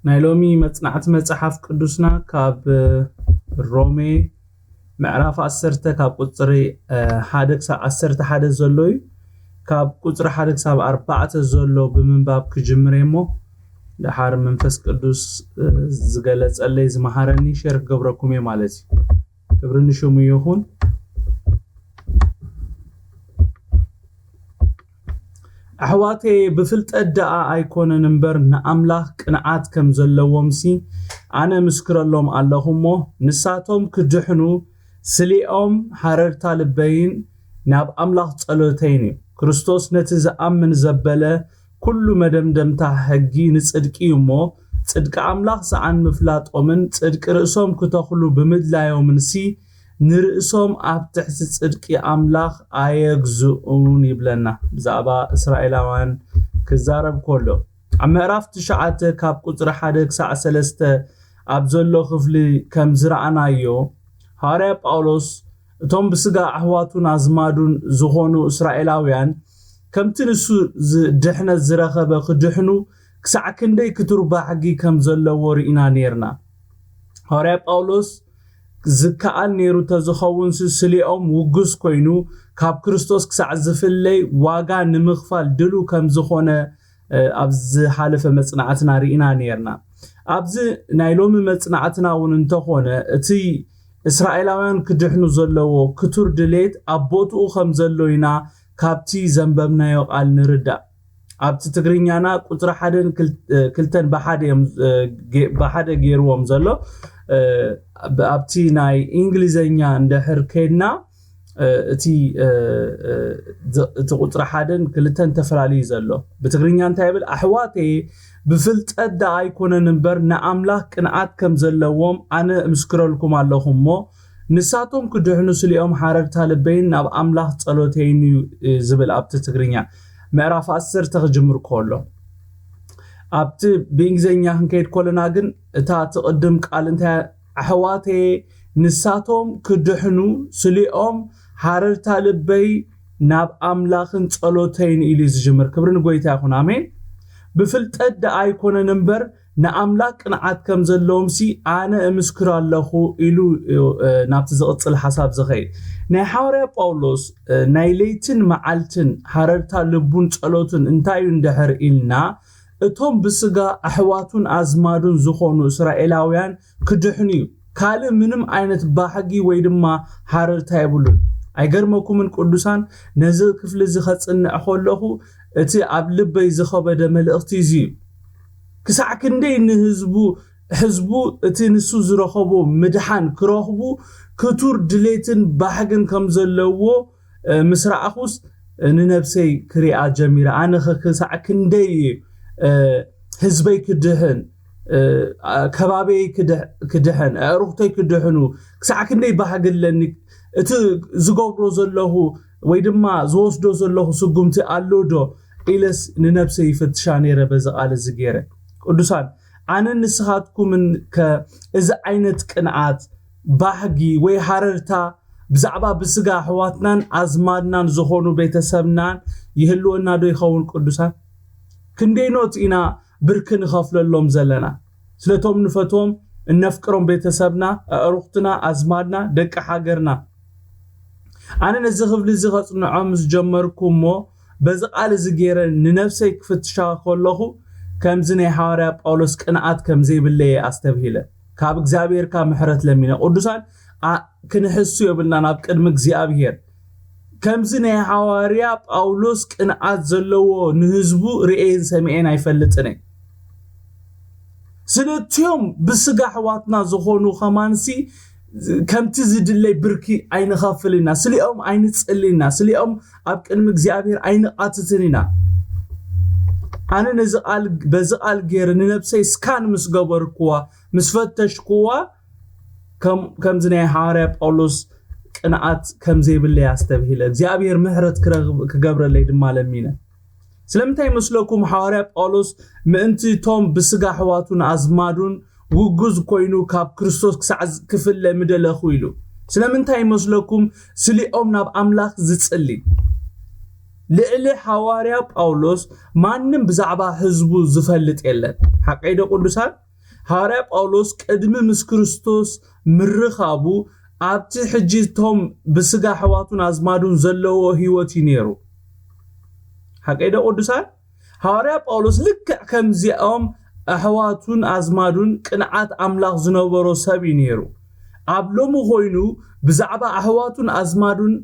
ናይ ሎሚ መጽናዕቲ መጽሓፍ ቅዱስና ካብ ሮሜ ምዕራፍ ዓሰርተ ካብ ቁጽሪ ሓደ ክሳብ ዓሰርተ ሓደ ዘሎ እዩ። ካብ ቁጽሪ ሓደ ክሳብ ኣርባዕተ ዘሎ ብምንባብ ክጅምር እየ እሞ፣ ደሓር መንፈስ ቅዱስ ዝገለጸለይ ዝመሃረኒ ሸር ክገብረኩም እየ ማለት እዩ። ክብሪ ንሽሙ ይኹን። ኣሕዋተየ፣ ብፍልጠት ደኣ ኣይኮነን እምበር፣ ንኣምላኽ ቅንዓት ከም ዘለዎምሲ ኣነ ምስክረሎም ኣለኹ እሞ፣ ንሳቶም ክድሕኑ ስሌኦም ሃረርታ ልበይን ናብ ኣምላኽ ጸሎተይን እዩ። ክርስቶስ ነቲ ዝኣምን ዘበለ ኩሉ መደምደምታ ሕጊ ንጽድቂ እዩ እሞ፣ ጽድቂ ኣምላኽ ሰኣን ምፍላጦምን ጽድቂ ርእሶም ክተኽሉ ብምድላዮምንሲ፣ ንርእሶም ኣብ ትሕቲ ጽድቂ ኣምላኽ ኣየግዝኡን ይብለና። ብዛዕባ እስራኤላውያን ክዛረብ ከሎ፣ ኣብ ምዕራፍ ትሽዓተ ካብ ቁጽሪ ሓደ ክሳዕ ሰለስተ ኣብ ዘሎ ክፍሊ ከም ዝረኣናዮ፣ ሃዋርያ ጳውሎስ እቶም ብስጋ ኣሕዋቱን ኣዝማዱን ዝኾኑ እስራኤላውያን ከምቲ ንሱ ዝ-፣ ድሕነት ዝረኸበ ክድሕኑ ክሳዕ ክንደይ ክቱር ባህጊ ከም ዘለዎ ርኢና ኔርና። ሃዋርያ ጳውሎስ ዝከኣል ኔሩ ተዝኸውንሲ ስሌኦም ውጉዝ ኮይኑ ካብ ክርስቶስ ክሳዕ ዝፍለይ ዋጋ ንምኽፋል ድሉ ከም ዝኾነ፣ እ፣ ኣብ ዝሓለፈ መጽናዕትና ርኢና ኔርና። ኣብዚ ናይ ሎሚ መጽናዕትና እውን እንተኾነ እቲ እስራኤላውያን ክድሕኑ ዘለዎ ክቱር ድሌት ኣብ ቦትኡ ከም ዘሎ ኢና ካብቲ ዘንበብናዮ ቃል ንርዳእ። ኣብቲ ትግርኛና ቁጽሪ ሓደን ክል-፣ እ፣ ክልተን ብሓደ እዮም፣ እ፣ ጌ-፣ ብሓደ ገይርዎም ዘሎ። እ፣ ብ-፣ ኣብቲ ናይ እንግሊዘኛ እንድሕር ከድና፣ እ፣ እቲ፣ እ፣ እ፣ ዝ-፣ እቲ ቁጽሪ ሓደን ክልተን ተፈላለዩ ዘሎ። ብትግርኛ እንታይ ይብል? ኣሕዋተየ፣ ብፍልጠት ደኣ ኣይኮነን እምበር፣ ንኣምላኽ ቅንዓት ከም ዘለዎም ኣነ እምስክረልኩም ኣለኹ እሞ፣ ንሳቶም ክድሕኑ ስሊኦም ሓረርታ ልበይን ናብ ኣምላኽ ጸሎተይን እዩ፣ እ፣ ዝብል ኣብቲ ትግርኛ። ምዕራፍ ዓሰርተ ክጅምር ከሎ። ኣብቲ ብእንግሊዝኛ ክንከይድ ከለና ግን፣ እታ ትቕድም ቃል እንታይ? ኣሕዋተየ፣ ንሳቶም ክድሕኑ ስሊኦም ሓረርታ ልበይ ናብ ኣምላኽን ጸሎተይን ኢሉ እዩ ዝጅምር። ክብሪ ንጎይታ ይኹን። ኣሜን። ብፍልጠት ደኣ ኣይኮነን እምበር፣ ንኣምላኽ ቅንዓት ከም ዘለዎምሲ ኣነ እምስክር ኣለኹ ኢሉ እዩ፣ እ፣ ናብቲ ዝቕጽል ሓሳብ ዝኸይድ። ናይ ሓዋርያ ጳውሎስ፣ እ፣ ናይ ለይትን መዓልትን ሓረርታ ልቡን ጸሎትን እንታይ እዩ እንድሕር ኢልና፣ እቶም ብስጋ ኣሕዋቱን ኣዝማዱን ዝኾኑ እስራኤላውያን ክድሕኑ እዩ። ካልእ ምንም ዓይነት ባህጊ ወይ ድማ ሓረርታ የብሉን። ኣይገርመኩምን ቅዱሳን፣ ነዚ ክፍሊ እዚ ከጽንዕ ከለኹ እቲ ኣብ ልበይ ዝኸበደ መልእኽቲ እዚ እዩ። ክሳዕ ክንደይ ንህዝቡ፣ ህዝቡ እቲ ንሱ ዝረኸቦ ምድሓን ክረኽቡ ክቱር ድሌትን ባህግን ከም ዘለዎ፣ እ፣ ምስ ረኣኹስ፣ እ፣ ንነብሰይ ክሪኣ ጀሚረ። ኣነ ኸ ክሳዕ ክንደይ እየ፣ እ፣ ህዝበይ ክድሕን፣ እ፣ ኣ-፣ ከባቢየይ ክድሕ-፣ ክድሕን፣ ኣዕሩኽተይ ክድሕኑ፣ ክሳዕ ክንደይ ባህጊ ኣለኒ? እቲ ዝገብሮ ዘለኹ ወይ ድማ ዝወስዶ ዘለኹ ስጉምቲ ኣሎ ዶ? ኢለስ ንነብሰይ ይፍትሻ ነይረ በዚ ቃል እዚ ገይረ። ቅዱሳን፣ ኣነን ንስኻትኩምን ከ እዚ ዓይነት ቅንዓት፣ ባህጊ ወይ ሃረርታ ብዛዕባ ብስጋ ኣሕዋትናን ኣዝማድናን ዝኾኑ ቤተሰብናን ይህልወና ዶ ይኸውን? ቅዱሳን፣ ክንደይኖት ኢና ብርኪ ንኸፍለሎም ዘለና? ስለቶም ንፈትዎም እነፍቅሮም ቤተሰብና፣ ኣዕሩኽትና፣ ኣዝማድና፣ ደቂ ሃገርና። ኣነ ነዚ ክፍሊ እዚ ከጽንዖ ምስ ጀመርኩ እሞ፣ በዚ ቃል እዚ ገይረ ንነፍሰይ ክፍትሻ ከለኹ፣ ከምዚ ናይ ሓዋርያ ጳውሎስ ቅንዓት ከም ዘይብለይ ኣስተብሂለ። ካብ እግዚኣብሔር ካብ ምሕረት ለሚነ። ቅዱሳን፣ ኣ-፣ ክንሕሱ የብልናን ኣብ ቅድሚ እግዚኣብሔር። ከምዚ ናይ ሓዋርያ ጳውሎስ ቅንዓት ዘለዎ ንህዝቡ ርእየን ሰሚዐን ኣይፈልጥን እየ። ስለቲኦም ብስጋ ኣሕዋትና ዝኾኑ ከማንሲ ከምቲ ዝድለይ ብርኪ ኣይንኸፍል ኢና፣ ስሊኦም ኣይንጽል ኢና፣ ስሊኦም ኣብ ቅድሚ እግዚኣብሔር ኣይንቓትትን ኢና። ኣነ ነዚ ቃል፣ በዚ ቃል ገይረ ንነብሰይ ስካን ምስ ገበርክዋ፣ ምስ ፈተሽክዋ፣ ከም-፣ ከምዚ ናይ ሓዋርያ ጳውሎስ ቅንዓት ከም ዘይብለይ ኣስተብሂለ። እግዚኣብሔር ምሕረት ክረግ-፣ ክገብረለይ ድማ ለሚነ። ስለምንታይ ይመስለኩም ሓዋርያ ጳውሎስ ምእንቲ እቶም ብስጋ ኣሕዋቱን ኣዝማዱን ውጉዝ ኮይኑ ካብ ክርስቶስ ክሳዕ ዝ-፣ ክፍለ ምደለኹ ኢሉ? ስለምንታይ ይመስለኩም ስሊኦም ናብ ኣምላኽ ዝጽሊ? ልዕሊ ሓዋርያ ጳውሎስ ማንም ብዛዕባ ህዝቡ ዝፈልጥ የለን። ሓቀይ ዶ ቅዱሳን? ሃዋርያ ጳውሎስ ቅድሚ ምስ ክርስቶስ ምርኻቡ ኣብቲ ሕጂ እቶም ብስጋ ኣሕዋቱን ኣዝማዱን ዘለዎ ህይወት እዩ ነይሩ። ሓቀይ ዶ ቅዱሳን? ሃዋርያ ጳውሎስ ልክዕ ከምዚኦም ኣሕዋቱን ኣዝማዱን ቅንዓት ኣምላኽ ዝነበሮ ሰብ እዩ ነይሩ። ኣብ ሎሚ ኮይኑ ብዛዕባ ኣሕዋቱን ኣዝማዱን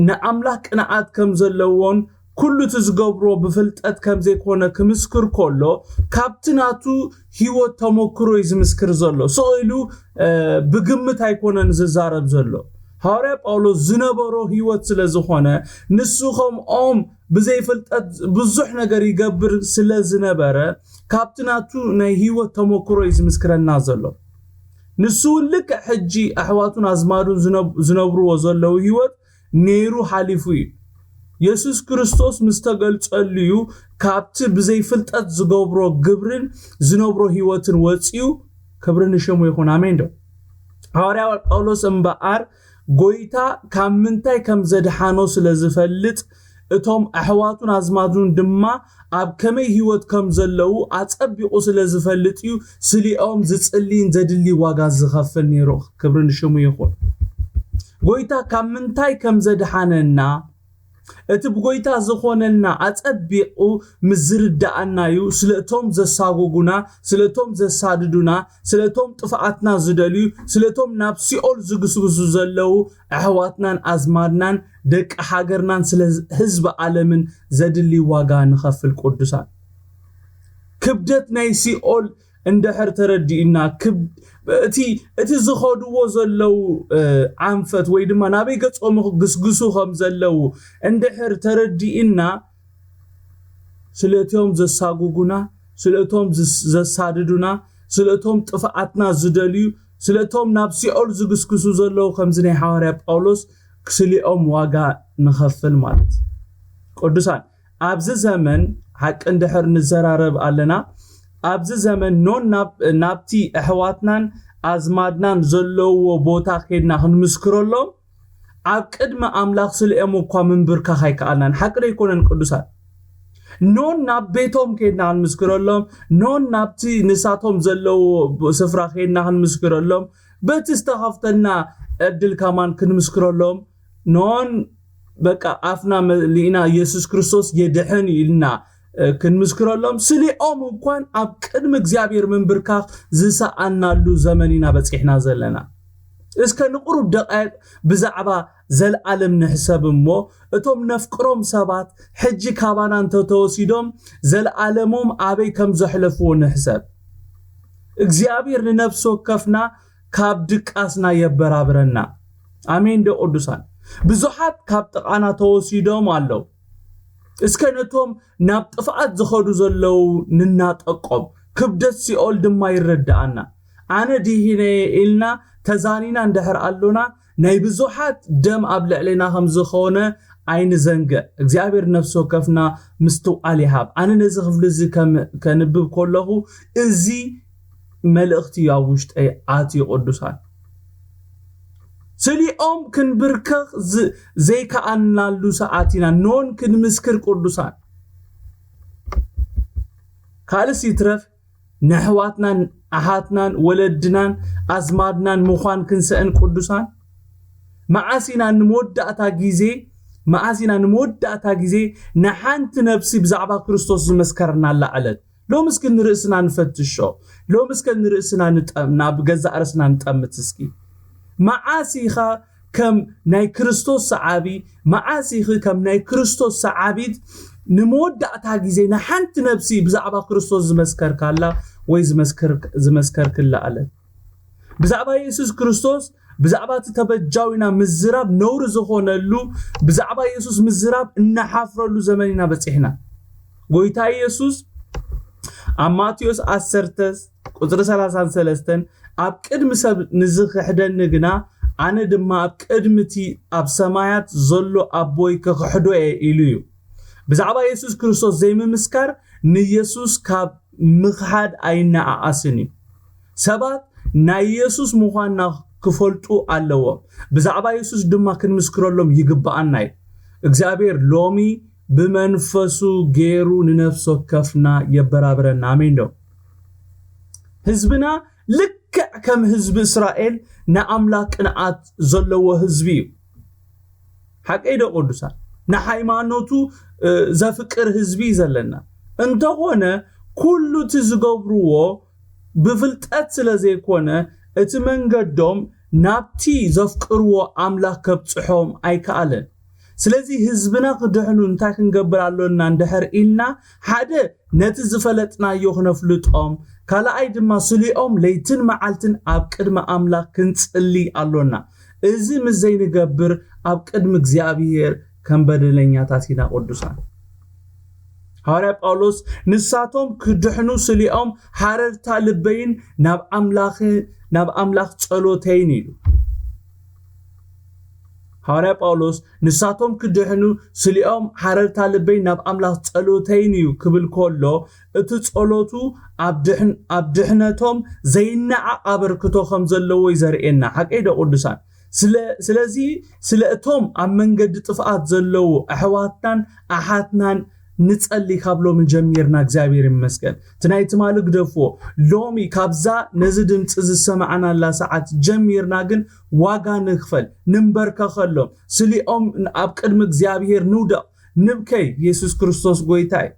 ንኣምላኽ ቅንዓት ከም ዘለዎን ኩሉ እቲ ዝገብሮ ብፍልጠት ከም ዘይኮነ ክምስክር ከሎ፣ ካብቲ ናቱ ህይወት ተመክሮ እዩ ዝምስክር ዘሎ። ስቕ ኢሉ ብግምት ኣይኮነን ዝዛረብ ዘሎ። ሃዋርያ ጳውሎስ ዝነበሮ ህይወት ስለ ዝኾነ፣ ንሱ ከምኦም ብዘይ ፍልጠት ብዙሕ ነገር ይገብር ስለ ዝነበረ፣ ካብቲ ናቱ ናይ ህይወት ተመክሮ እዩ ዝምስክረልና ዘሎ። ንሱ እውን ልክዕ ሕጂ ኣሕዋቱን ኣዝማዱን ዝነብርዎ ዘለዉ ህይወት ነይሩ ሓሊፉ እዩ። የሱስ ክርስቶስ ምስ ተገልጸሉ እዩ ካብቲ ብዘይ ፍልጠት ዝገብሮ ግብርን ዝነብሮ ህይወትን ወጺኡ። ክብሪ ንሽሙ ይኹን። ኣሜን ዶ? ሃዋርያ ጳውሎስ እምበኣር ጎይታ ካብ ምንታይ ከም ዘድሓኖ ስለ ዝፈልጥ፣ እቶም ኣሕዋቱን ኣዝማዱን ድማ ኣብ ከመይ ህይወት ከም ዘለዉ ኣጸቢቑ ስለ ዝፈልጥ እዩ ስሊኦም ዝጽልይን ዘድሊ ዋጋ ዝኸፍል ነይሩ። ክብሪ ንሽሙ ይኹን። ጎይታ ካብ ምንታይ ከም ዘድሓነና፣ እቲ ብጎይታ ዝኾነልና ኣጸቢቑ ምስ ዝርድኣና እዩ። ስለ እቶም ዘሳጉጉና፣ ስለ እቶም ዘሳድዱና፣ ስለ እቶም ጥፍኣትና ዝደልዩ፣ ስለ እቶም ናብ ሲኦል ዝግስግሱ ዘለዉ ኣሕዋትናን ኣዝማድናን ደቂ ሃገርናን ስለ ህዝቢ ዓለምን ዘድሊ ዋጋ ንኸፍል ቅዱሳን። ክብደት ናይ ሲኦል እንድሕር ተረዲእና፣ እቲ ዝኸድዎ ዘለዉ ዓንፈት ወይ ድማ ናበይ ገጾም ግስግሱ ከም ዘለዉ እንድሕር ተረዲእና፣ ስለእቲኦም ዘሳጉጉና፣ ስለእቶም ዘሳድዱና፣ ስለእቶም ጥፍኣትና ዝደልዩ፣ ስለእቶም ናብ ሲኦል ዝግስግሱ ዘለዉ ከምዚ ናይ ሓዋርያ ጳውሎስ ክስሊኦም ዋጋ ንኸፍል ማለት። ቅዱሳን፣ ኣብዚ ዘመን ሓቂ እንድሕር ንዘራረብ ኣለና፣ ኣብዚ ዘመን ኖን ናብቲ ኣሕዋትናን ኣዝማድናን ዘለውዎ ቦታ ኬድና ክንምስክረሎም፣ ኣብ ቅድሚ ኣምላኽ ስልኦም እኳ ምንብርካኽ ኣይከኣልናን። ሓቂ ዶ ኣይኮነን ቅዱሳን? ኖን ናብ ቤቶም ኬድና ክንምስክረሎም፣ ኖን ናብቲ ንሳቶም ዘለውዎ ስፍራ ኬድና ክንምስክረሎም፣ በቲ ዝተኸፍተልና ዕድል ከማን ክንምስክረሎም፣ ኖን በቃ ኣፍና መሊእና የሱስ ክርስቶስ የድሕን ኢልና ክንምስክረሎም፣ ስሊኦም እንኳን ኣብ ቅድሚ እግዚኣብሔር ምንብርካኽ ዝሰኣናሉ ዘመን ኢና በጺሕና ዘለና። እስከ ንቁሩብ ደቃይቅ ብዛዕባ ዘልኣለም ንሕሰብ እሞ፣ እቶም ነፍቅሮም ሰባት ሕጂ ካባና እንተተወሲዶም ዘልኣለሞም ኣበይ ከም ዘሕለፍዎ ንሕሰብ። እግዚኣብሔር ንነፍሲ ወከፍና ካብ ድቃስና የበራብረና። ኣሜን ዶ ቅዱሳን? ብዙሓት ካብ ጥቓና ተወሲዶም ኣለዉ። እስከ ነቶም ናብ ጥፍኣት ዝኸዱ ዘለዉ ንናጠቆም፣ ክብደት ሲኦል ድማ ይረድኣና። ኣነ ድሂነ ኢልና ተዛኒና እንድሕር ኣሎና፣ ናይ ብዙሓት ደም ኣብ ልዕሌና ከም ዝኾነ ኣይንዘንግዕ። እግዚኣብሔር ነፍሲ ወከፍና ምስትውዓል ይሃብ። ኣነ ነዚ ክፍሊ እዚ ከንብብ ከለኹ እዚ መልእኽቲ እዩ ኣብ ውሽጠይ ኣትዩ። ቅዱሳን፣ ስሊኦም ክንብርከኽ ዘይከኣልናሉ ሰዓት ኢና። ኖን ክንምስክር ቅዱሳን፣ ካልእስ ይትረፍ ንኣሕዋትናን ኣሓትናን ወለድናን ኣዝማድናን ምዃን ክንሰእን ቅዱሳን፣ መዓስ ኢና ንመወዳእታ ግዜ፣ መዓስ ኢና ንመወዳእታ ግዜ ንሓንቲ ነብሲ ብዛዕባ ክርስቶስ ዝመስከርናላ ዕለት? ሎሚ እስከ ንርእስና ንፈትሾ። ሎሚ እስከ ንርእስና ንጠም-፣ ናብ ገዛእ ርእስና ንጠምት እስኪ። መዓስ ኢኻ ከም ናይ ክርስቶስ ሰዓቢ፣ መዓስ ኢኺ ከም ናይ ክርስቶስ ሰዓቢት ንመወዳእታ ግዜ ንሓንቲ ነብሲ ብዛዕባ ክርስቶስ ዝመስከርካላ ወይ ዝመስከር-፣ ዝመስከርክላ ዕለት? ብዛዕባ የሱስ ክርስቶስ፣ ብዛዕባ እቲ ተበጃዊና ምዝራብ ነውሪ ዝኾነሉ፣ ብዛዕባ የሱስ ምዝራብ እናሓፍረሉ ዘመን ኢና በጺሕና። ጎይታ የሱስ ኣብ ማቴዎስ ዓሰርተ ቁጽሪ ሰላሳን ሰለስተን፣ ኣብ ቅድሚ ሰብ ንዝኽሕደኒ ግና፣ ኣነ ድማ ኣብ ቅድሚ እቲ ኣብ ሰማያት ዘሎ ኣቦይ ክኽሕዶ እየ ኢሉ እዩ። ብዛዕባ የሱስ ክርስቶስ ዘይምምስካር ንየሱስ ካብ ምኽሓድ ኣይነኣኣስን እዩ። ሰባት ናይ የሱስ ምዃንና ክፈልጡ ኣለዎም። ብዛዕባ የሱስ ድማ ክንምስክረሎም ይግብኣና እዩ። እግዚኣብሔር ሎሚ ብመንፈሱ ገይሩ ንነፍሲ ወከፍና የበራብረና። ኣሜን ዶ? ህዝብና ልክዕ ከም ህዝቢ እስራኤል ንኣምላኽ ቅንዓት ዘለዎ ህዝቢ እዩ። ሓቀይ ዶ ቅዱሳን? ንሃይማኖቱ ዘፍቅር ህዝቢ እዩ ዘለና። እንተኾነ ኩሉ እቲ ዝገብርዎ ብፍልጠት ስለ ዘይኮነ እቲ መንገዶም ናብቲ ዘፍቅርዎ ኣምላኽ ከብጽሖም ኣይከኣለን። ስለዚ ህዝብና ክድሕኑ እንታይ ክንገብር ኣሎና እንድሕር ኢልና፣ ሓደ ነቲ ዝፈለጥናዮ ክነፍልጦም፣ ካልኣይ ድማ ስሊኦም ለይትን መዓልትን ኣብ ቅድሚ ኣምላኽ ክንጽሊ ኣሎና። እዚ ምስ ዘይንገብር ኣብ ቅድሚ እግዚኣብሔር ከም በደለኛታት ኢና ቅዱሳን። ሃዋርያ ጳውሎስ ንሳቶም ክድሕኑ ስሊኦም ሓረርታ ልበይን ናብ ኣምላኽ ናብ ኣምላኽ ጸሎተይን ኢሉ። ሃዋርያ ጳውሎስ ንሳቶም ክድሕኑ ስሊኦም ሓረርታ ልበይ ናብ ኣምላኽ ጸሎተይን እዩ ክብል ከሎ እቲ ጸሎቱ ኣብ ድሕነቶም ዘይነዓቕ ኣበርክቶ ከም ዘለዎ እዩ ዘርእየና። ሓቀይ ዶ ቅዱሳን? ስለዚ ስለ እቶም ኣብ መንገዲ ጥፍኣት ዘለዉ ኣሕዋትናን ኣሓትናን ንጸሊ ካብ ሎሚ ጀሚርና እግዚኣብሔር ይመስገን። እቲ ናይ ትማሊ ግደፍዎ። ሎሚ ካብዛ ነዚ ድምፂ ዝሰማዕናላ ሰዓት ጀሚርና ግን ዋጋ ንክፈል፣ ንንበርከኸሎም፣ ስሊኦም ኣብ ቅድሚ እግዚኣብሔር ንውደቕ፣ ንብከይ። የሱስ ክርስቶስ ጎይታ እዩ።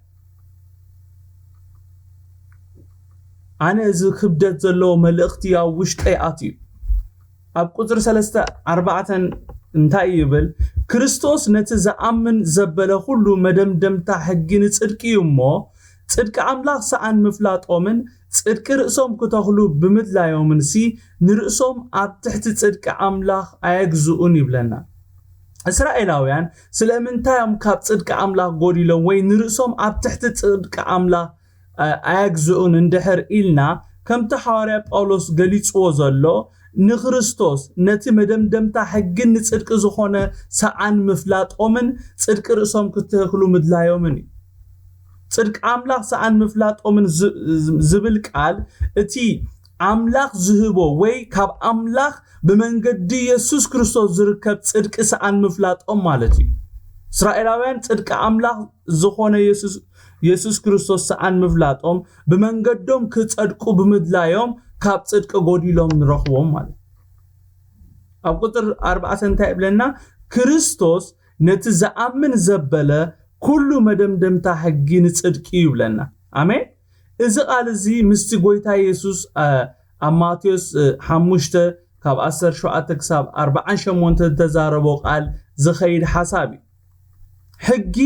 ኣነ እዚ ክብደት ዘለዎ መልእኽቲ ኣብ ውሽጠይ ኣትዩ። ኣብ ቁፅሪ ሰለስተ ኣርባዕተን እንታይ ይብል? ክርስቶስ ነቲ ዝኣምን ዘበለ ኩሉ መደምደምታ ሕጊ ንጽድቂ እዩ እሞ፣ ጽድቂ ኣምላኽ ሰኣን ምፍላጦምን ጽድቂ ርእሶም ክተኽሉ ብምድላዮምንሲ ንርእሶም ኣብ ትሕቲ ጽድቂ ኣምላኽ ኣየግዝኡን ይብለና። እስራኤላውያን ስለምንታይ እዮም ካብ ጽድቂ ኣምላኽ ጎዲሎም ወይ ንርእሶም ኣብ ትሕቲ ጽድቂ ኣምላኽ ኣየግዝኡን እንድሕር ኢልና፣ ከምቲ ሃዋርያ ጳውሎስ ገሊጽዎ ዘሎ፣ ንክርስቶስ ነቲ መደምደምታ ሕግን ንጽድቂ ዝኾነ ሰኣን ምፍላጦምን ጽድቂ ርእሶም ክትህክሉ ምድላዮምን እዩ። ጽድቂ ኣምላኽ ሰኣን ምፍላጦምን ዝብል ቃል እቲ ኣምላኽ ዝህቦ ወይ ካብ ኣምላኽ ብመንገዲ የሱስ ክርስቶስ ዝርከብ ጽድቂ ሰኣን ምፍላጦም ማለት እዩ። እስራኤላውያን ጽድቂ ኣምላኽ ዝኾነ የሱስ የሱስ ክርስቶስ ሰኣን ምፍላጦም ብመንገዶም ክጸድቁ ብምድላዮም ካብ ጽድቂ ጎዲሎም ንረኽቦም ማለት እዩ። ኣብ ቁፅር ኣርባዕተ እንታይ ይብለና? ክርስቶስ ነቲ ዝኣምን ዘበለ ኩሉ መደምደምታ ሕጊ ንጽድቂ እዩ ይብለና። ኣሜን። እዚ ቃል እዚ ምስቲ ጎይታ የሱስ ኣብ ማቴዎስ ሓሙሽተ ካብ ዓሰርተ ሸውዓተ ክሳብ ኣርባዓን ሸሞንተ ዝተዛረቦ ቃል ዝኸይድ ሓሳብ እዩ። ሕጊ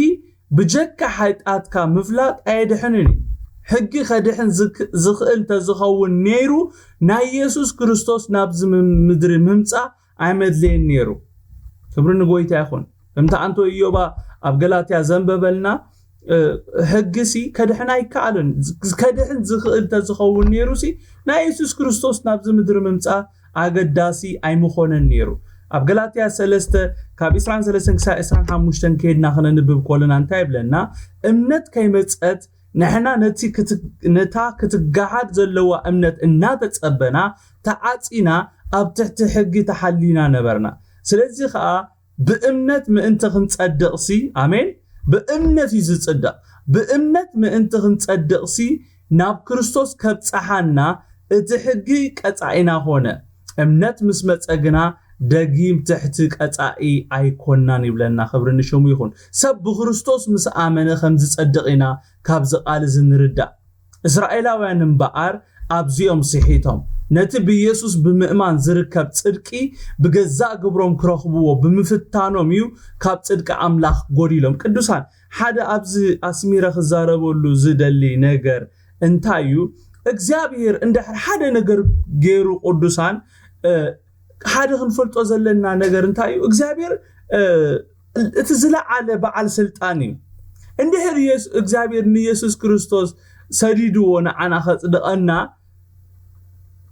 ብጀካ ሓጢኣትካ ምፍላጥ ኣየድሕንን እዩ። ሕጊ ከድሕን ዝኽእል እንተዝኸውን ነይሩ ናይ የሱስ ክርስቶስ ናብዚ ምድሪ ምምፃእ ኣይመድለየን ነይሩ። ክብሪ ንጎይታ ይኹን። ከምቲ ኣንቶ ኢዮባ ኣብ ገላትያ ዘንበበልና ሕጊ ሲ ከድሕን ኣይከኣልን። ከድሕን ዝኽእል እንተዝኸውን ነይሩ ሲ ናይ የሱስ ክርስቶስ ናብዚ ምድሪ ምምፃእ ኣገዳሲ ኣይምኾነን ነይሩ። ኣብ ገላትያ ሰለስተ ካብ ዕስራን ሰለስተን ክሳብ ዕስራን ሓሙሽተን ከይድና ክነንብብ ከለና እንታይ ይብለና? እምነት ከይመፀት ንሕና ነቲ ነታ ክትገሃድ ዘለዋ እምነት እናተጸበና ተዓጺና ኣብ ትሕቲ ሕጊ ተሓሊና ነበርና። ስለዚ ኸኣ ብእምነት ምእንቲ ክንጸድቕሲ፣ ኣሜን፣ ብእምነት እዩ ዝጽደቕ። ብእምነት ምእንቲ ክንጸድቕሲ ናብ ክርስቶስ ከብጽሓና እቲ ሕጊ ቀጻኢና ኾነ። እምነት ምስ መጸ ግና ደጊም ትሕቲ ቀጻኢ ኣይኮናን ይብለና። ክብሪ ንሽሙ ይኹን። ሰብ ብክርስቶስ ምስ ኣመነ ከም ዝጸድቕ ኢና ካብዚ ቃል እዚ ንርዳእ። እስራኤላውያን እምበኣር ኣብዚኦም ስሒቶም። ነቲ ብኢየሱስ ብምእማን ዝርከብ ጽድቂ ብገዛእ ግብሮም ክረኽብዎ ብምፍታኖም እዩ ካብ ጽድቂ ኣምላኽ ጎዲሎም። ቅዱሳን፣ ሓደ ኣብዚ ኣስሚረ ክዛረበሉ ዝደሊ ነገር እንታይ እዩ? እግዚኣብሔር እንድሕር ሓደ ነገር ገይሩ ቅዱሳን፣ ሓደ ክንፈልጦ ዘለና ነገር እንታይ እዩ? እግዚኣብሔር እቲ ዝለዓለ በዓል ስልጣን እዩ። እንድሕር እግዚኣብሔር ንየሱስ ክርስቶስ ሰዲድዎ ንዓና ከጽድቐና፣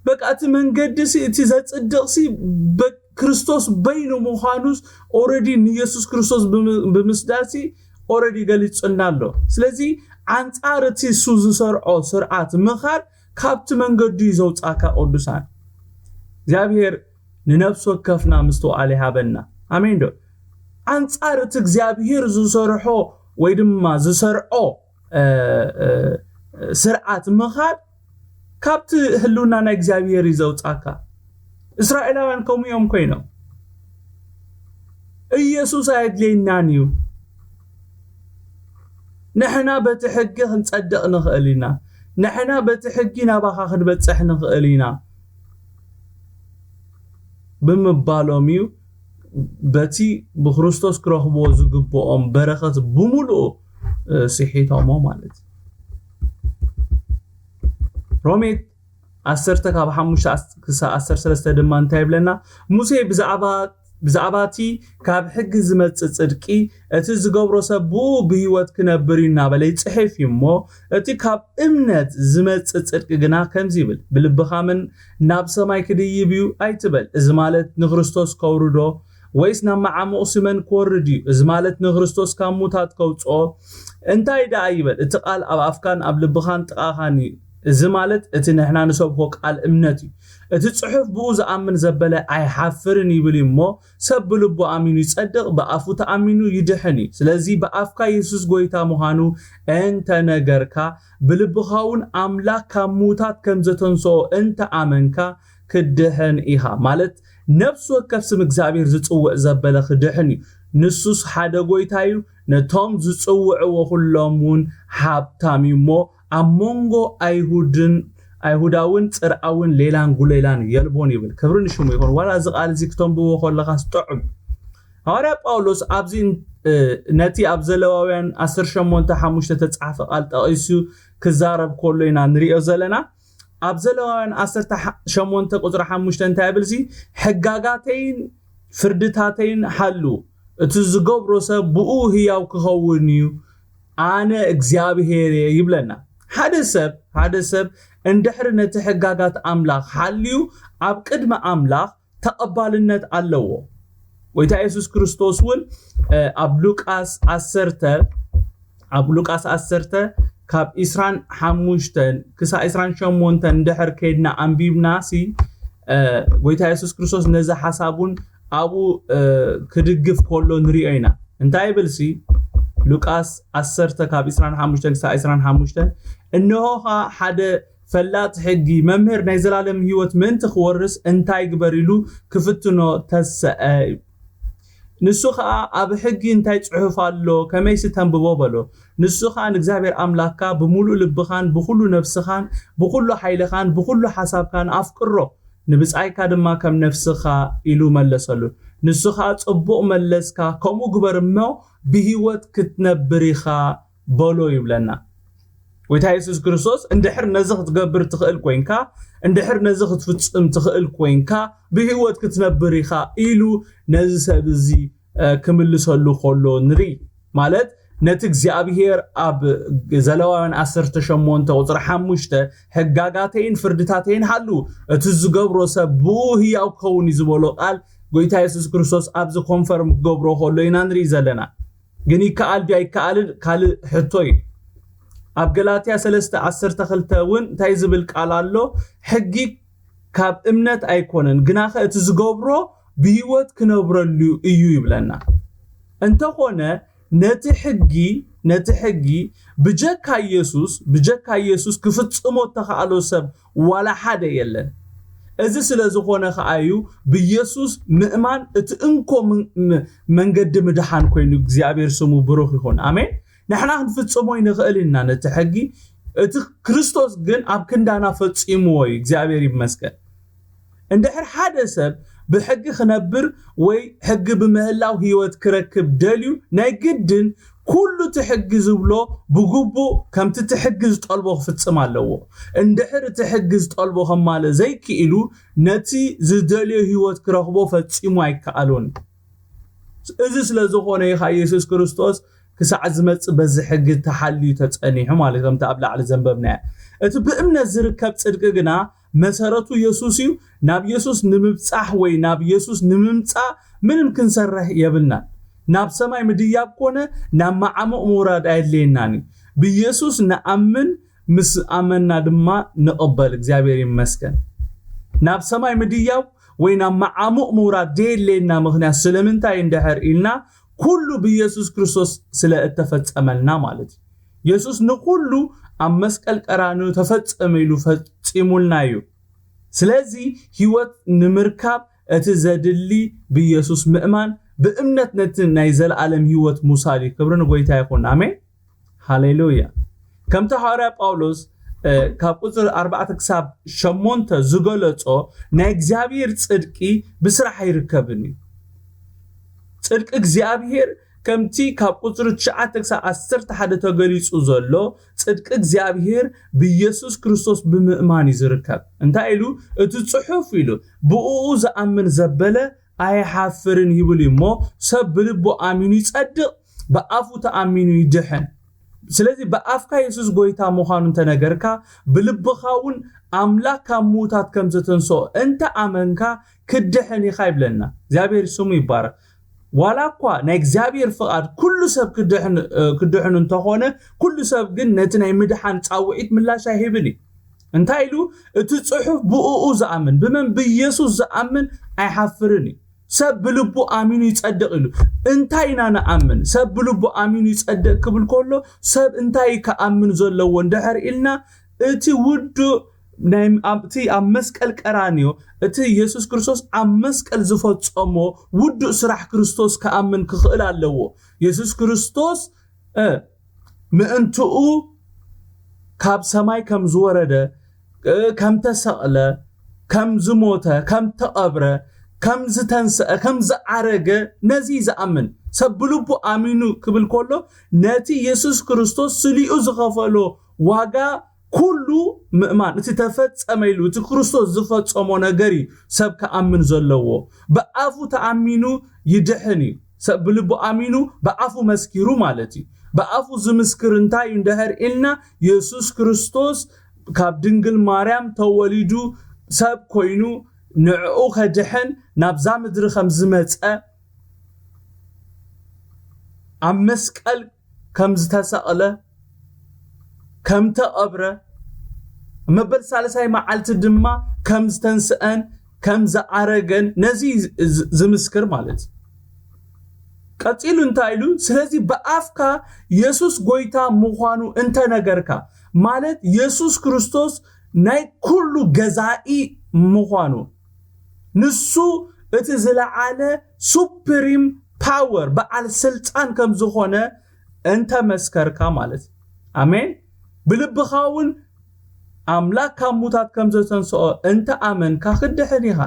በቃ እቲ መንገዲ ሲ፣ እቲ ዘጽድቕ ሲ ክርስቶስ በይኑ ምዃኑስ ኦረዲ ንየሱስ ክርስቶስ ብምስዳር ሲ ኦረዲ ገሊጹልና ኣሎ። ስለዚ ኣንጻር እቲ እሱ ዝሰርዖ ስርዓት ምኻድ ካብቲ መንገዱ እዩ ዘውጻካ ቅዱሳን። እግዚኣብሔር ንነፍሲ ወከፍና ምስትውዓል ይሃበና። ኣሜን ዶ? ኣንጻር እቲ እግዚኣብሔር ዝሰርሖ ወይ ድማ ዝሰርዖ ስርዓት ምኻድ ካብቲ ህልውና ናይ እግዚኣብሔር እዩ ዘውፃካ። እስራኤላውያን ከምኡ እዮም ኮይኖም። ኢየሱስ ኣየድልየናን እዩ። ንሕና በቲ ሕጊ ክንጸድቕ ንኽእል ኢና። ንሕና በቲ ሕጊ ናባኻ ክንበጽሕ ንኽእል ኢና ብምባሎም እዩ በቲ ብክርስቶስ ክረኽብዎ ዝግብኦም በረኸት ብምሉኡ ስሒቶሞ ማለት እዩ። ሮሜ ዓሰርተ ካብ ሓሙሽተ ክሳብ ዓሰርተ ሰለስተ ድማ እንታይ ይብለና? ሙሴ ብዛዕባ እቲ ካብ ሕጊ ዝመጽእ ጽድቂ እቲ ዝገብሮ ሰብ ብኡ ብህይወት ክነብር እዩ እናበለ ይጽሕፍ እዩ እሞ፣ እቲ ካብ እምነት ዝመጽእ ጽድቂ ግና ከምዚ ይብል፣ ብልብኻ መን ናብ ሰማይ ክድይብ እዩ ኣይትበል፣ እዚ ማለት ንክርስቶስ ከውርዶ ወይስ ናብ መዓሙቕ ሲመን ክወርድ እዩ፣ እዚ ማለት ንክርስቶስ ካብ ሙታት ከውጽኦ። እንታይ ደኣ ይበል፣ እቲ ቃል ኣብ ኣፍካን ኣብ ልብኻን ጥቓኻን እዩ፣ እዚ ማለት እቲ ንሕና ንሰብኮ ቃል እምነት እዩ። እቲ ጽሑፍ ብኡ ዝኣምን ዘበለ ኣይሓፍርን ይብል እዩ እሞ፣ ሰብ ብልቡ ኣሚኑ ይጸድቕ፣ ብኣፉ ተኣሚኑ ይድሕን እዩ። ስለዚ ብኣፍካ የሱስ ጎይታ ምዃኑ እንተነገርካ፣ ብልብኻ እውን ኣምላኽ ካብ ምዉታት ከም ዘተንስኦ እንተኣመንካ፣ ክትድሕን ኢኻ። ማለት ነፍሲ ወከፍ ስም እግዚኣብሔር ዝጽውዕ ዘበለ ክድሕን እዩ። ንሱስ ሓደ ጎይታ እዩ፣ ነቶም ዝጽውዕዎ ኩሎም እውን ሃብታም እዩ እሞ፣ ኣብ መንጎ ኣይሁድን ኣይሁዳውን ጽርኣውን ሌላን ጉሌላን የልቦን ይብል። ክብሪ ንሽሙ ይኹን። ዋላ እዚ ቃል እዚ ክተንብቦ ከለኻስ ጥዑም። ሃዋርያ ጳውሎስ ኣብዚ ነቲ ኣብ ዘለዋውያን ዓሰርተ ሸሞንተ ሓሙሽተ ተጻሕፈ ቃል ጠቒሱ ክዛረብ ከሎ ኢና ንሪኦ ዘለና። ኣብ ዘለዋውያን ዓሰርተ ሸሞንተ ቁጽሪ ሓሙሽተ እንታይ ይብል? እዚ ሕጋጋተይን ፍርድታተይን ሓሉ፣ እቲ ዝገብሮ ሰብ ብኡ ህያው ክኸውን እዩ፣ ኣነ እግዚኣብሔር እየ ይብለና። ሓደ ሰብ ሓደ ሰብ እንድሕሪ ነቲ ሕጋጋት ኣምላኽ ሓልዩ ኣብ ቅድሚ ኣምላኽ ተቐባልነት ኣለዎ። ጎይታ የሱስ ክርስቶስ እውን ኣብ ሉቃስ ዓሰርተ ኣብ ሉቃስ ዓሰርተ ካብ ዕስራን ሓሙሽተን ክሳብ ዕስራን ሸሞንተን እንድሕር ከይድና ኣንቢብና ሲ ጎይታ የሱስ ክርስቶስ ነዚ ሓሳቡን ኣብኡ ክድግፍ ከሎ ንሪኦ ኢና። እንታይ ይብል ሲ ሉቃስ ዓሰርተ ካብ ዕስራን ሓሙሽተን ክሳብ ዕስራን ሓሙሽተን? እንሆ ኸዓ ሓደ ፈላጥ ሕጊ፣ መምህር ናይ ዘላለም ህይወት ምእንቲ ክወርስ እንታይ ግበር ኢሉ ክፍትኖ ተሰአ። ንሱ ኸዓ ኣብ ሕጊ እንታይ ጽሑፍ ኣሎ ከመይሲ ተንብቦ በሎ። ንሱ ኸዓ ንእግዚኣብሔር ኣምላኽካ ብምሉእ ልብኻን ብኹሉ ነፍስኻን ብኹሉ ሓይልኻን ብኹሉ ሓሳብካን ኣፍቅሮ፣ ንብጻይካ ድማ ከም ነፍስኻ ኢሉ መለሰሉ። ንሱ ኸዓ ጽቡቕ መለስካ፣ ከምኡ ግበር እሞ ብህይወት ክትነብር ኢኻ በሎ ይብለና። ጎይታ የሱስ ክርስቶስ እንድሕር ነዚ ክትገብር ትኽእል ኮይንካ፣ እንድሕር ነዚ ክትፍጽም ትኽእል ኮይንካ ብህይወት ክትነብር ኢኻ ኢሉ ነዚ ሰብ እዚ ክምልሰሉ ከሎ ንርኢ። ማለት ነቲ እግዚኣብሔር ኣብ ዘለዋውያን ዓሰርተ ሸሞንተ ቁጽሪ ሓሙሽተ ሕጋጋተይን ፍርድታተይን ሓሉ እቲ ዝገብሮ ሰብ ብኡ ህያው ክኸውን እዩ ዝበሎ ቃል ጎይታ የሱስ ክርስቶስ ኣብዚ ኮንፈርም ክገብሮ ከሎ ኢና ንርኢ ዘለና። ግን ይከኣል ድዩ ኣይከኣልን ካልእ ሕቶ እዩ። ኣብ ገላትያ ሰለስተ ዓሰርተ ክልተ እውን እንታይ ዝብል ቃል ኣሎ? ሕጊ ካብ እምነት ኣይኮነን፣ ግናኸ እቲ ዝገብሮ ብህይወት ክነብረሉ እዩ ይብለና። እንተኾነ ነቲ ሕጊ ነቲ ሕጊ ብጀካ ኢየሱስ ብጀካ ኢየሱስ ክፍጽሞ እተኸኣሎ ሰብ ዋላ ሓደ የለን። እዚ ስለ ዝኾነ ኸዓ እዩ ብኢየሱስ ምእማን እቲ እንኮ መንገዲ ምድሓን ኮይኑ። እግዚኣብሔር ስሙ ብሩኽ ይኹን። ኣሜን። ንሕና ክንፍጽሞ ይንኽእል ኢና ነቲ ሕጊ፣ እቲ ክርስቶስ ግን ኣብ ክንዳና ፈጺምዎ እዩ። እግዚኣብሔር ይመስገን። እንድሕር ሓደ ሰብ ብሕጊ ክነብር ወይ ሕጊ ብምህላው ህይወት ክረክብ ደልዩ ናይ ግድን ኩሉ እቲ ሕጊ ዝብሎ ብግቡእ ከምቲ እቲ ሕጊ ዝጠልቦ ክፍጽም ኣለዎ። እንድሕር እቲ ሕጊ ዝጠልቦ ከማልእ ዘይክኢሉ ነቲ ዝደልዮ ህይወት ክረኽቦ ፈጺሙ ኣይከኣሎን። እዚ ስለ ዝኾነ ኢኻ ኢየሱስ ክርስቶስ ክሳዕ ዝመጽእ በዚ ሕጊ ተሓልዩ ተጸኒሑ ማለት ከምቲ ኣብ ላዕሊ ዘንበብናዮ። እቲ ብእምነት ዝርከብ ጽድቂ ግና መሰረቱ የሱስ እዩ። ናብ የሱስ ንምብጻሕ ወይ ናብ የሱስ ንምምጻእ ምንም ክንሰርሕ የብልናን። ናብ ሰማይ ምድያብ ኮነ ናብ መዓሙቕ ምውራድ ኣየድልየናን እዩ። ብየሱስ ንኣምን ምስ ኣመና ድማ ንቕበል። እግዚኣብሔር ይመስገን። ናብ ሰማይ ምድያብ ወይ ናብ መዓሙቕ ምውራድ ዘየድልየና ምኽንያት ስለምንታይ እንድሕር ኢልና ኩሉ ብየሱስ ክርስቶስ ስለ እተፈጸመልና ማለት እዩ። የሱስ ንኹሉ ኣብ መስቀል ቀራንዮ ተፈጸመ ኢሉ ፈጺ ኣስጢሙልና እዩ። ስለዚ ህይወት ንምርካብ እቲ ዘድሊ ብኢየሱስ ምእማን፣ ብእምነት ነቲ ናይ ዘለኣለም ህይወት ምውሳድ እዩ። ክብሪ ንጎይታ ይኹን። ኣሜን። ሃሌሉያ። ከምቲ ሃዋርያ ጳውሎስ ካብ ቁፅሪ ኣርባዕተ ክሳብ ሸሞንተ ዝገለጾ፣ ናይ እግዚኣብሔር ጽድቂ ብስራሕ ኣይርከብን እዩ። ጽድቂ እግዚኣብሔር ከምቲ ካብ ቁፅሪ ትሽዓተ ክሳብ ዓሰርተ ሓደ ተገሊጹ ዘሎ፣ ጽድቂ እግዚኣብሔር ብኢየሱስ ክርስቶስ ብምእማን እዩ ዝርከብ። እንታይ ኢሉ? እቲ ጽሑፍ ኢሉ፣ ብእኡ ዝኣምን ዘበለ ኣይሓፍርን ይብል እዩ እሞ፣ ሰብ ብልቡ ኣሚኑ ይጸድቕ፣ ብኣፉ ተኣሚኑ ይድሕን። ስለዚ ብኣፍካ የሱስ ጎይታ ምዃኑ እንተነገርካ፣ ብልብኻ እውን ኣምላኽ ካብ ምዉታት ከም ዘተንስኦ እንተ ኣመንካ፣ ክትድሕን ኢኻ ይብለና። እግዚኣብሔር ስሙ ይባረክ። ዋላ እኳ ናይ እግዚኣብሔር ፍቓድ ኩሉ ሰብ ክድሕን እንተኾነ፣ ኩሉ ሰብ ግን ነቲ ናይ ምድሓን ጻውዒት ምላሽ ኣይህብን እዩ። እንታይ ኢሉ? እቲ ጽሑፍ ብእኡ ዝኣምን፣ ብመን? ብኢየሱስ ዝኣምን ኣይሓፍርን እዩ። ሰብ ብልቡ ኣሚኑ ይጸድቕ ኢሉ። እንታይ ኢና ንኣምን? ሰብ ብልቡ ኣሚኑ ይጸድቕ ክብል ከሎ፣ ሰብ እንታይ ክኣምን ዘለዎ እንድሕር ኢልና፣ እቲ ውዱእ ናይ ኣብ እቲ ኣብ መስቀል ቀራንዮ፣ እቲ የሱስ ክርስቶስ ኣብ መስቀል ዝፈጸሞ ውዱእ ስራሕ ክርስቶስ ክኣምን ክኽእል ኣለዎ። የሱስ ክርስቶስ ምእንትኡ ካብ ሰማይ ከም ዝወረደ፣ ከም ተሰቕለ፣ ከም ዝሞተ፣ ከም ተቐብረ፣ ከም ዝተንስአ፣ ከም ዝዓረገ፣ ነዚ ዝኣምን ሰብ ብልቡ ኣሚኑ ክብል ከሎ፣ ነቲ የሱስ ክርስቶስ ስሊኡ ዝኸፈሎ ዋጋ ኩሉ ምእማን፣ እቲ ተፈጸመ ኢሉ፣ እቲ ክርስቶስ ዝፈጸሞ ነገር እዩ ሰብ ክኣምን ዘለዎ። ብኣፉ ተኣሚኑ ይድሕን እዩ። ሰብ ብልቡ ኣሚኑ ብኣፉ መስኪሩ ማለት እዩ። ብኣፉ ዝምስክር እንታይ እዩ እንድሕር ኢልና፣ የሱስ ክርስቶስ ካብ ድንግል ማርያም ተወሊዱ ሰብ ኮይኑ ንዕኡ ከድሕን ናብዛ ምድሪ ከም ዝመጸ፣ ኣብ መስቀል ከም ዝተሰቕለ፣ ከም ተቐብረ፣ መበል ሳልሳይ መዓልቲ ድማ ከም ዝተንስአን ከም ዝዓረገን ነዚ ዝ-፣ ዝምስክር ማለት እዩ። ቀጺሉ እንታይ ኢሉ? ስለዚ ብኣፍካ የሱስ ጎይታ ምዃኑ እንተነገርካ፣ ማለት የሱስ ክርስቶስ ናይ ኩሉ ገዛኢ ምዃኑ፣ ንሱ እቲ ዝለዓለ ሱፕሪም ፓወር፣ በዓል ስልጣን ከም ዝኾነ እንተ መስከርካ ማለት እዩ። ኣሜን። ብልብኻ እውን ኣምላኽ ካብ ሙታት ከም ዘተንስኦ እንተ ኣመንካ፣ ክትድሕን ኢኻ።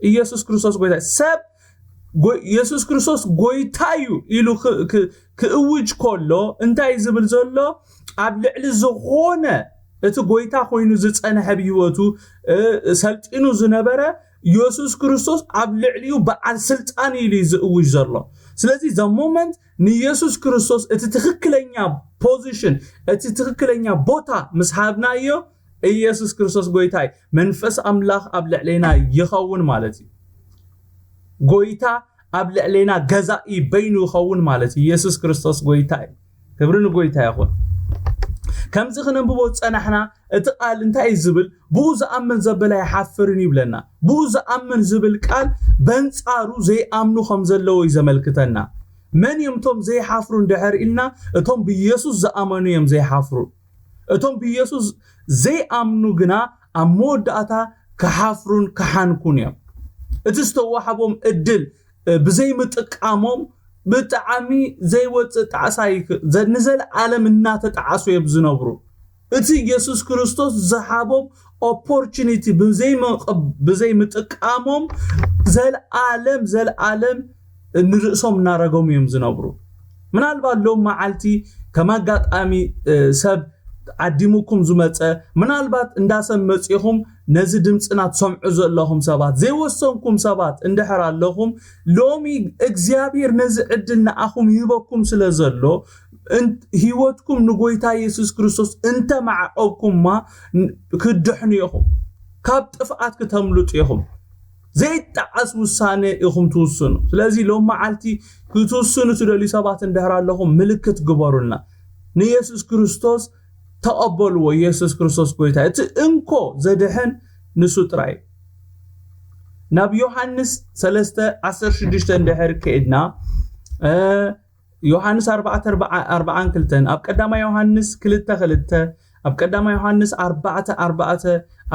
ኢየሱስ ክርስቶስ ጎይታ እዩ። ሰብ ጎ-፣ ኢየሱስ ክርስቶስ ጎይታ እዩ ኢሉ ክ-፣ ክ-፣ ክእውጅ ከሎ፣ እንታይ እዩ ዝብል ዘሎ? ኣብ ልዕሊ ዝኾነ እቲ ጎይታ ኮይኑ ዝጸንሐ ብህይወቱ፣ እ፣ ሰልጢኑ ዝነበረ፣ ኢየሱስ ክርስቶስ ኣብ ልዕሊኡ በዓል ስልጣን ኢሉ እዩ ዝእውጅ ዘሎ። ስለዚ፣ the moment ንኢየሱስ ክርስቶስ እቲ ትኽክለኛ ፖዚሽን፣ እቲ ትኽክለኛ ቦታ ምስ ሃብናዮ፣ ኢየሱስ ክርስቶስ ጎይታ እዩ። መንፈስ ኣምላኽ ኣብ ልዕሌና ይኸውን ማለት እዩ። ጎይታ ኣብ ልዕሌና ገዛኢ በይኑ ይኸውን ማለት እዩ። ኢየሱስ ክርስቶስ ጎይታ እዩ። ክብሪ ንጎይታ ይኹን። ከምዚ ክነንብቦ ዝጸናሕና፣ እቲ ቃል እንታይ እዩ ዝብል? ብኡ ዝኣምን ዘበለ ኣይሓፍርን ይብለና። ብኡ ዝኣምን ዝብል ቃል በንጻሩ ዘይኣምኑ ከም ዘለዉ እዩ ዘመልክተና። መን እዮም እቶም ዘይሓፍሩ እንድሕር ኢልና፣ እቶም ብኢየሱስ ዝኣመኑ እዮም ዘይሓፍሩ። እቶም ብኢየሱስ ዘይኣምኑ ግና ኣብ መወዳእታ ክሓፍሩን ክሓንኩን እዮም። እቲ ዝተዋህቦም ዕድል፣ እ፣ ብዘይምጥቃሞም ብጣዕሚ ዘይወጽእ ጣዕሳ ይክ-፣ ዘ-፣ ንዘለዓለም እናተጣዕሱ እዮም ዝነብሩ። እቲ ኢየሱስ ክርስቶስ ዝሃቦም ኦፖርቹኒቲ ብዘይመ-፣ ብዘይምጥቃሞም ዘልኣለም፣ ዘልኣለም ንርእሶም እናረገሙ እዮም ዝነብሩ። ምናልባት ሎም መዓልቲ ከም ኣጋጣሚ፣ እ፣ ሰብ ዓዲሙኩም ዝመጸ፣ ምናልባት እንዳ ሰብ መጺኹም ነዚ ድምጽና ትሰምዑ ዘለኹም ሰባት፣ ዘይወሰንኩም ሰባት እንድሕር ኣለኹም፣ ሎሚ እግዚኣብሔር ነዚ ዕድል ንኣኹም ይህበኩም ስለ ዘሎ፣ እን-፣ ህይወትኩም ንጎይታ የሱስ ክርስቶስ እንተማዕቆብኩማ፣ ን-፣ ክትድሕኑ ኢኹም። ካብ ጥፍኣት ክተምልጡ ኢኹም። ዘይጠዓስ ውሳነ ኢኹም ትውስኑ። ስለዚ ሎም መዓልቲ ክትውስኑ ትደልዩ ሰባት እንድሕር ኣለኹም፣ ምልክት ግበሩልና። ንየሱስ ክርስቶስ ተቐበልዎ። የሱስ ክርስቶስ ጎይታ። እቲ እንኮ ዘድሕን ንሱ ጥራይ እዩ። ናብ ዮሃንስ ሰለስተ ዓሰርተ ሽዱሽተ እንድሕር ከይድና፣ እ፣ ዮሃንስ ኣርባዕተ ኣርባዓ፣ ኣርባዓን ክልተን፣ ኣብ ቀዳማይ ዮሃንስ ክልተ ክልተ፣ ኣብ ቀዳማይ ዮሃንስ ኣርባዕተ ኣርባዕተ፣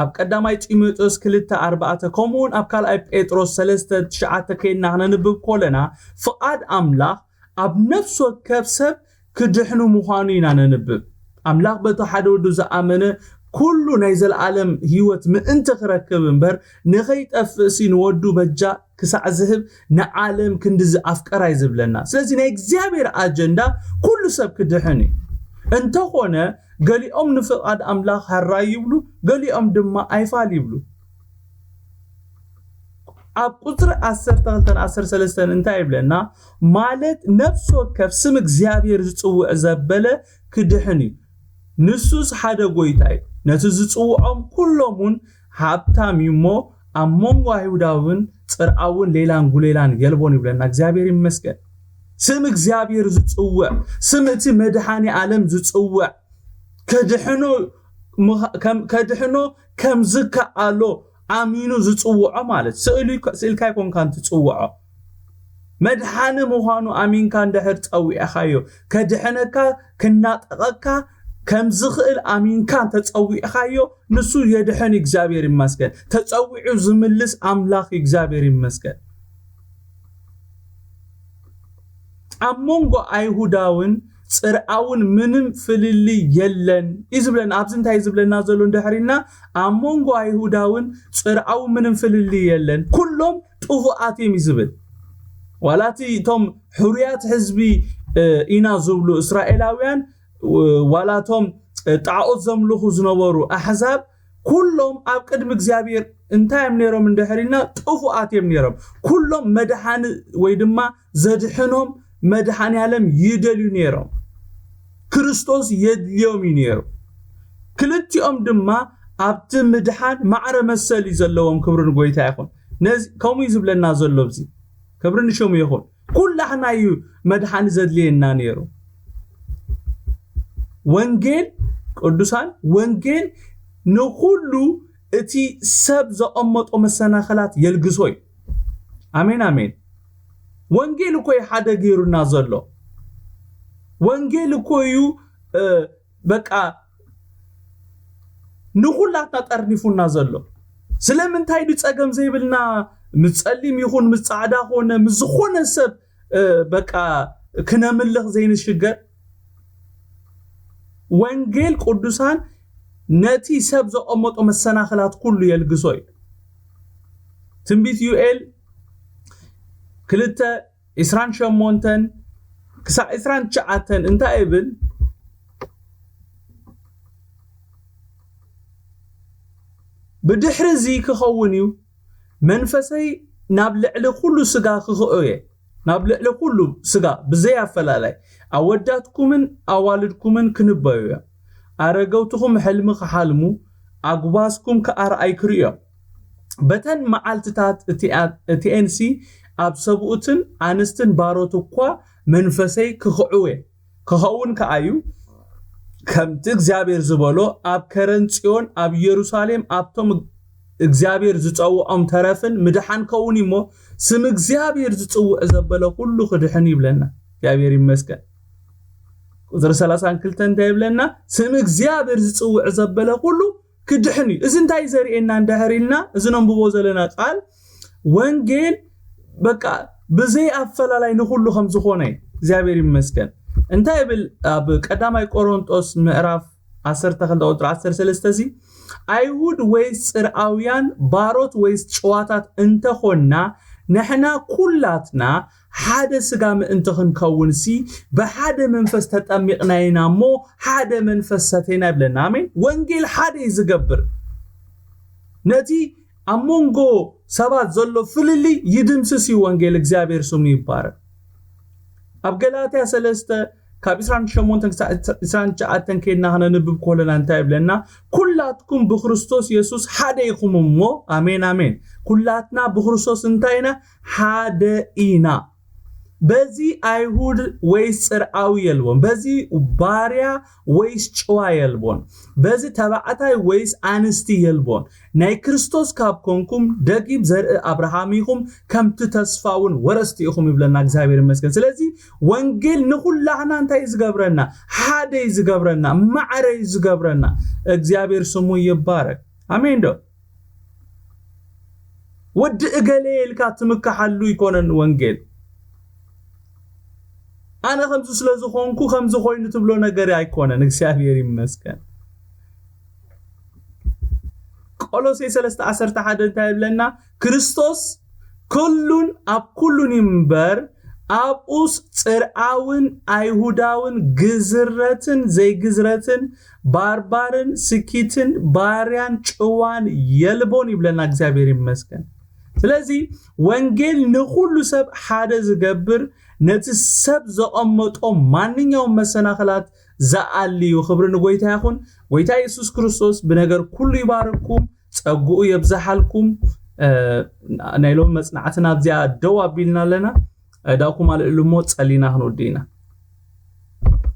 ኣብ ቀዳማይ ጢሞቴዎስ ክልተ ኣርባዕተ፣ ከምኡ እውን ኣብ ካልኣይ ጴጥሮስ ሰለስተ ትሽዓተ ከይድና ክነንብብ ከለና፣ ፍቓድ ኣምላኽ ኣብ ነፍሲ ወከፍ ሰብ ክድሕኑ ምዃኑ ኢና ነንብብ። ኣምላኽ በቲ ሓደ ወዱ ዝኣመነ ኩሉ ናይ ዘለኣለም ህይወት ምእንቲ ክረክብ እምበር፣ ንኸይጠፍእሲ ንወዱ በጃ ክሳዕ ዝህብ ንዓለም ክንድዚ ኣፍቀራ እዩ ዝብለና። ስለዚ ናይ እግዚኣብሔር ኣጀንዳ ኩሉ ሰብ ክድሕን እዩ። እንተኾነ ገሊኦም ንፍቓድ ኣምላኽ ሕራይ ይብሉ፣ ገሊኦም ድማ ኣይፋል ይብሉ። ኣብ ቁፅሪ ዓሰርተ ክልተን ዓሰርተ ሰለስተን እንታይ ይብለና? ማለት ነፍሲ ወከፍ ስም እግዚኣብሔር ዝፅውዕ ዘበለ ክድሕን እዩ። ንሱስ ሓደ ጎይታ እዩ። ነቲ ዝፅውዖም ኩሎም እውን ሃብታም እዩ እሞ፣ ኣብ መንጎ ኣይሁዳውን ጽርዓውን ሌላን ጉሌላን የልቦን ይብለና። እግዚኣብሔር ይመስገን። ስም እግዚኣብሔር ዝጽውዕ፣ ስም እቲ መድኃኔ ዓለም ዝጽውዕ፣ ከድሕኖ ምኻ-፣ ከም-፣ ከድሕኖ ከም ዝከኣሎ ኣሚኑ ዝጽውዖ ማለት። ስእሉ ይኮ-፣ ስእልካ ኣይኮንካን ትጽውዖ። መድኃኒ ምዃኑ ኣሚንካ እንድሕር ጸዊዕኻዮ፣ ከድሕነካ፣ ክናጠቐካ ከም ዝኽእል ኣሚንካ እንተጸዊዕኻዮ፣ ንሱ የድሕን። እግዚኣብሔር ይመስገን። ተጸዊዑ ዝምልስ ኣምላኽ እግዚኣብሔር ይመስገን። ኣብ መንጎ ኣይሁዳውን ጽርዓውን ምንም ፍልልይ የለን እዩ ዝብለና። ኣብዚ እንታይ እዩ ዝብለና ዘሎ እንድሕር ኢልና፣ ኣብ መንጎ ኣይሁዳውን ጽርዓውን ምንም ፍልልይ የለን፣ ኩሎም ጥፉኣት እዮም እዩ ዝብል። ዋላ እቲ እቶም ሕሩያት ህዝቢ፣ እ፣ ኢና ዝብሉ እስራኤላውያን፣ እ፣ ዋላ እቶም፣ እ፣ ጣዖት ዘምልኹ ዝነበሩ ኣሕዛብ፣ ኩሎም ኣብ ቅድሚ እግዚኣብሔር እንታይ እዮም ነይሮም እንድሕር ኢልና፣ ጥፉኣት እዮም ነይሮም። ኩሎም መድሓኒ ወይ ድማ ዘድሕኖም መድሓኒ ዓለም ይደልዩ ነይሮም። ክርስቶስ የድልዮም እዩ ነይሩ። ክልቲኦም ድማ ኣብቲ ምድሓን ማዕረ መሰል እዩ ዘለዎም። ክብሪ ንጎይታ ይኹን። ነዚ ከምኡ እዩ ዝብለና ዘሎ። እዚ ክብሪ ንሽሙ ይኹን። ኩላህና እዩ መድሓኒ ዘድልየና ነይሩ። ወንጌል ቅዱሳን፣ ወንጌል ንኹሉ እቲ ሰብ ዘቐመጦ መሰናኸላት የልግሶ እዩ። ኣሜን፣ ኣሜን። ወንጌል እኮ እዩ ሓደ ገይሩና ዘሎ። ወንጌል እኮ እዩ፣ እ፣ በቃ ንኹላትና ጠርኒፉና ዘሎ። ስለምንታይ ድዩ ጸገም ዘይብልና? ምስ ጸሊም ይኹን ምስ ጻዕዳ ኾነ ምስ ዝኾነ ሰብ፣ እ፣ በቃ ክነምልኽ ዘይንሽገር? ወንጌል ቅዱሳን ነቲ ሰብ ዘቐመጦ መሰናኽላት ኩሉ የልግሶ እዩ። ትንቢት ዩኤል ክልተ፣ ዕስራን ሸሞንተን ክሳዕ ዕስራን ትሽዓተን እንታይ ይብል? ብድሕሪ እዚ ክኸውን እዩ፣ መንፈሰይ ናብ ልዕሊ ኩሉ ስጋ ክኽኦ እየ፣ ናብ ልዕሊ ኩሉ ስጋ ብዘይ ኣፈላላይ፣ ኣወዳትኩምን ኣዋልድኩምን ክንበዩ እዮም። ኣረገውትኹም ሕልሚ ክሓልሙ፣ ኣጉባዝኩም ከኣ ራእይ ክርእዮም። በተን መዓልትታት እቲኣ-፣ እቲኤንሲ ኣብ ሰብኡትን ኣንስትን ባሮት እኳ መንፈሰይ ክኽዕው እየ። ክኸውን ከኣ እዩ፣ ከምቲ እግዚኣብሔር ዝበሎ፣ ኣብ ከረን ጽዮን፣ ኣብ ኢየሩሳሌም፣ ኣብቶም እግዚኣብሔር ዝጸውዖም ተረፍን ምድሓን ከውን እዩ እሞ፣ ስም እግዚኣብሔር ዝጽውዕ ዘበለ ኩሉ ክድሕን ይብለና። እግዚኣብሔር ይመስገን። ቁጽሪ ሰላሳን ክልተን እንታይ ይብለና? ስም እግዚኣብሔር ዝጽውዕ ዘበለ ኩሉ ክድሕን እዩ። እዚ እንታይ ዘርእየና እንድሕር ኢልና፣ እዚ ነንብቦ ዘለና ቃል ወንጌል በቃ ብዘይ ኣፈላላይ ንኹሉ ከም ዝኾነ እዩ። እግዚኣብሔር ይመስገን። እንታይ ይብል ኣብ ቀዳማይ ቆሮንጦስ ምዕራፍ ዓሰርተ ክልተ ቁጽሪ ዓሰርተ ሰለስተ እዚ? ኣይሁድ ወይስ ጽርኣውያን፣ ባሮት ወይስ ጭዋታት እንተኾንና፣ ንሕና ኩላትና ሓደ ስጋ ምእንቲ ክንከውንሲ ብሓደ መንፈስ ተጠሚቕና ኢና እሞ ሓደ መንፈስ ሰተይና ይብለና። ኣሜን። ወንጌል ሓደ እዩ ዝገብር። ነቲ ኣብ መንጎ ሰባት ዘሎ ፍልልይ ይድምስስ እዩ ወንጌል። እግዚኣብሔር ስሙ ይባረክ። ኣብ ገላትያ ሰለስተ ካብ ዕስራን ሸሞንተን ክሳዕ ዕስራን ትሽዓተን ከይድና ክነንብብ ከለና እንታይ ይብለና? ኩላትኩም ብክርስቶስ የሱስ ሓደ ኢኹም እሞ፣ ኣሜን፣ ኣሜን። ኩላትና ብክርስቶስ እንታይ ኢና? ሓደ ኢና። በዚ ኣይሁድ ወይስ ጽርዓዊ የልቦን፣ በዚ ባርያ ወይስ ጭዋ የልቦን፣ በዚ ተባዕታይ ወይስ ኣንስቲ የልቦን፣ ናይ ክርስቶስ ካብ ኮንኩም ደቂብ ዘርኢ ኣብርሃም ኢኹም፣ ከምቲ ተስፋ እውን ወረስቲ ኢኹም ይብለና እግዚኣብሔር ይመስገን። ስለዚ ወንጌል ንኹላህና እንታይ እዩ ዝገብረና? ሓደ እዩ ዝገብረና፣ ማዕረ እዩ ዝገብረና። እግዚኣብሔር ስሙ ይባረክ። ኣሜን ዶ? ወዲ እገሌ ኢልካ ትምካሓሉ ይኮነን ወንጌል። ኣነ ከምዚ ስለ ዝኾንኩ ከምዚ ኮይኑ ትብሎ ነገር ኣይኮነን። እግዚኣብሔር ይመስገን። ቆሎሴ ሰለስተ ዓሰርተ ሓደ እንታይ ይብለና? ክርስቶስ ኩሉን ኣብ ኩሉን ይንበር፣ ኣብኡስ ጽርዓውን ኣይሁዳውን ግዝረትን ዘይግዝረትን ባርባርን ስኪትን ባርያን ጭዋን የልቦን ይብለና እግዚኣብሔር ይመስገን። ስለዚ ወንጌል ንኹሉ ሰብ ሓደ ዝገብር፣ ነቲ ሰብ ዘቐመጦ ማንኛውም መሰናኽላት ዝኣሊ እዩ። ክብሪ ንጎይታ ይኹን። ጎይታ የሱስ ክርስቶስ ብነገር ኩሉ ይባርኩም፣ ጸግኡ የብዝሓልኩም። ናይ ሎም መጽናዕትና ኣብዚኣ ደው ኣቢልና ኣለና። ዳኩም ኣልእሉ እሞ ጸሊና ክንወዲ ኢና።